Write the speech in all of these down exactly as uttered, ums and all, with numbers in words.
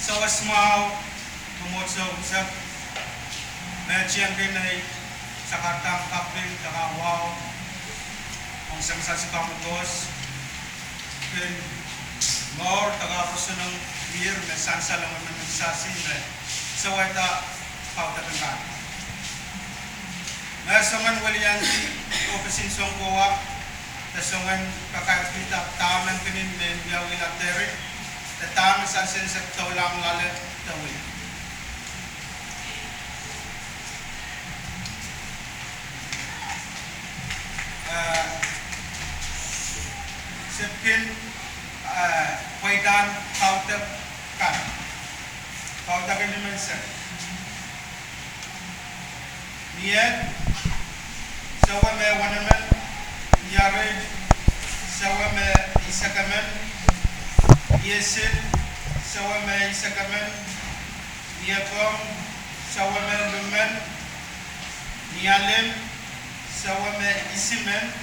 Sawas mwahu, mwomwohdiso unsek, me tiengki nei sakaradahn kaping de kaun wahu ong Sansal Sikan Mukos, kin mour de kapwosonong ihr me sansal ong emen sasi me seweda kaudok kan. Me songen weliandi ohpis en Sounkowa, de songen kakairkihda dahme kin men wiawihla deri, de dahme sansal sek doulahng loale de wia. Eh, se pil, eh, pweidahn kaudok kan. Kaudok en nimenseng. Ni ed, sewe me wenemen. Ni areid, sewe me eisek emen. Ni esil, sewe me eisek emen. Ni ekong, sewe me limen. Ni alim, sewe me isimen.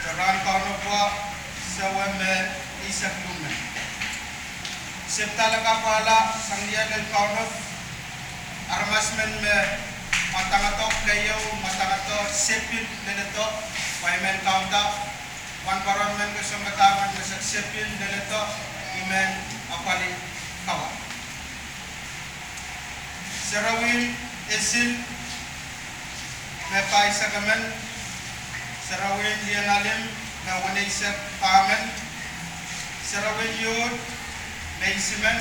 De rahn kaunopwa, sewe me eisek limen. Se pil ale kapwala sang ni lel kaunop, aramas men me mwadangodo keieu, mwadangodo se pil leledo, pwe I men kaunda, wahnpoaron men, kesempwal men me se pil leledo, I men apwalih kawa. Sarawi en esil me pahisek emen, sarawi en lien alim me weneisek pahmen, sarawi en youth me isimen,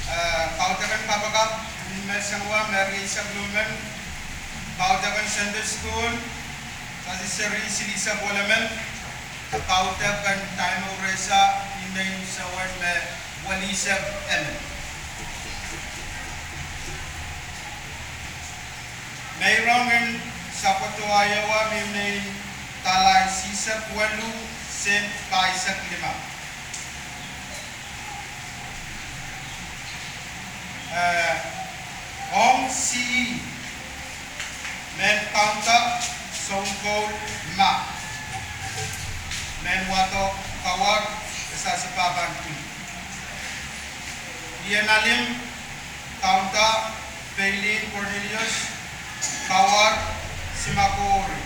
eh, kaudok en kapakap, ni me sangwa me rieisek limen, kaudok en Sunday school, sasi seri silihsek wenemen, kaudok en time rehsa, ni me sewed me welihsek emen. Meirong en Sapwatuwaiowa mi nein dala isihsek weluh sent pahisek limau. Eh, ong sie men kaunda Sounkoul Mah, men wahdo Kawar, Esasi Pahpahn Pwihn. Lien alim kaunda Peilin Cornelius, Kawar, Simakori.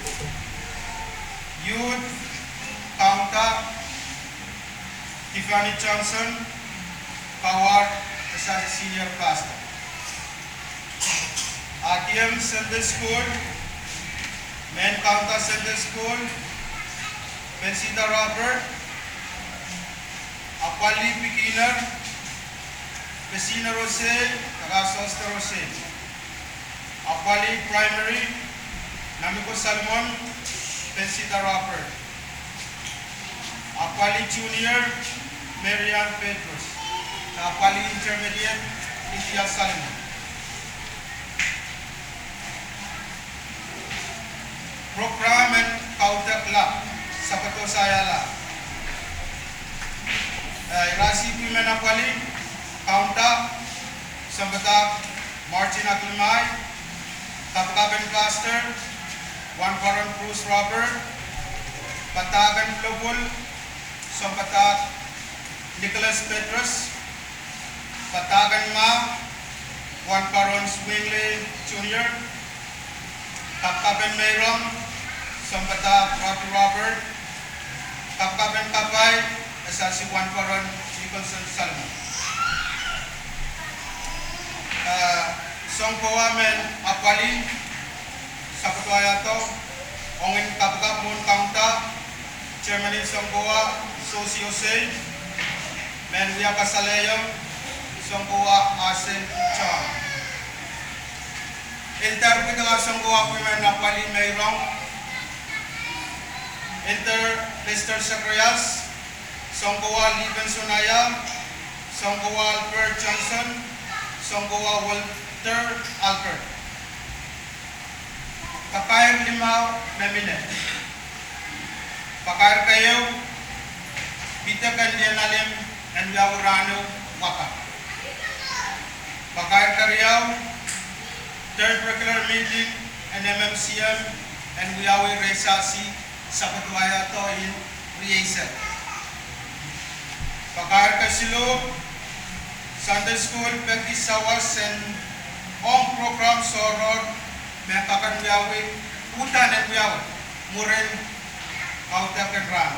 Youth kaunda Tiffany Johnson, Kawar, Esasi Senior Pastor. Adiem Sunday School, men kaunda Sunday School, Pensida Robert, apwalih beginner, Pesina Rosei, Rakasosta Rosei. Apwalih primary, Namiko Salmon, Pensida Robert. Apwalih junior, Marian Petrus. Apwalih intermediate, India Salmon. Program en kaudok lap, Sapwatosaia lap. Eh, irasi pwihn men apwalih, kaunda, sounpadahk Martin Aklimai, kapakapen pastor, Wahnpoaron Bruce Robert, padahk en pwulopwul, sounpadahk Nicholas Petrus, padahk en mah, Wahnpoaron Swingley Junior, kapakapen meirong, sounpadahk Robbie Robert, kapakapen kapai, Esasi Wahnpoaron Nicholson Salmon. Eh, Sounkowa men apwalih, Sapwatuwaia do, ongin kapakap mwohn kaunda, Chairman en Sounkowa, Sosi Osei, men wia kasalehiong Sounkowa Asen John. Elder pwuhda Sounkowa pwihn men apwalih meirong, Elder Lester Zacharias, Sounkowa Liben Sonaia, Sounkowa Albert Johnson, Sounkowa Walter Albert. Pakair limau me mine. Pakair keieu, pidek en lien alim en wiawi rahno waka. Pakair keriau, third regular meeting en M M C M en wiawi Reisasi, Sapwatuwaia do en rieisek. Pakair kesiluh, Sunday school peki sawas en ong program sohror me kak en wiawi, uhdahn en wiawi mwurin kaudok en rahn.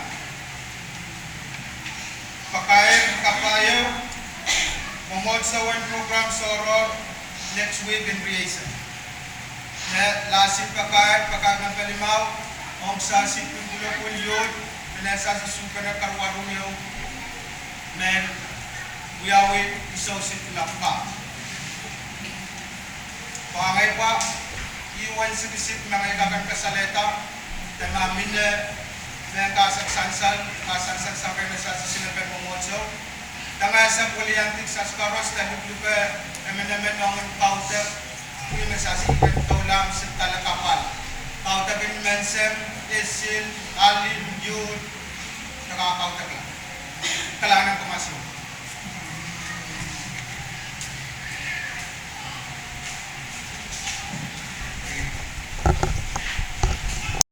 Pakair kapai ehu, mwomwohdiso en program sohror next week en riei seng. Me lasi pakair, pakair nan kalimau, ong sasi pwupwulopwul youth, me nan sasi suhpene karuwaru ehu, me wiawi isou sik lapalap. Pwe ngehi pwa, ih uwen siksik me ngehi kak en kasalehda, de ma mie mehn kasaksansal, kasaksansal sang rehn sasi sinepen mwomwohdiso, de ngehi ese pwiliandi sasi koaros de lukluke emenemen ong kaudok, pwe me sasi kin doulahng sik dahla kapwal. Kaudok en menseng, esil, alin, youth, de kak kaudok la. Kalahngan en Kauno.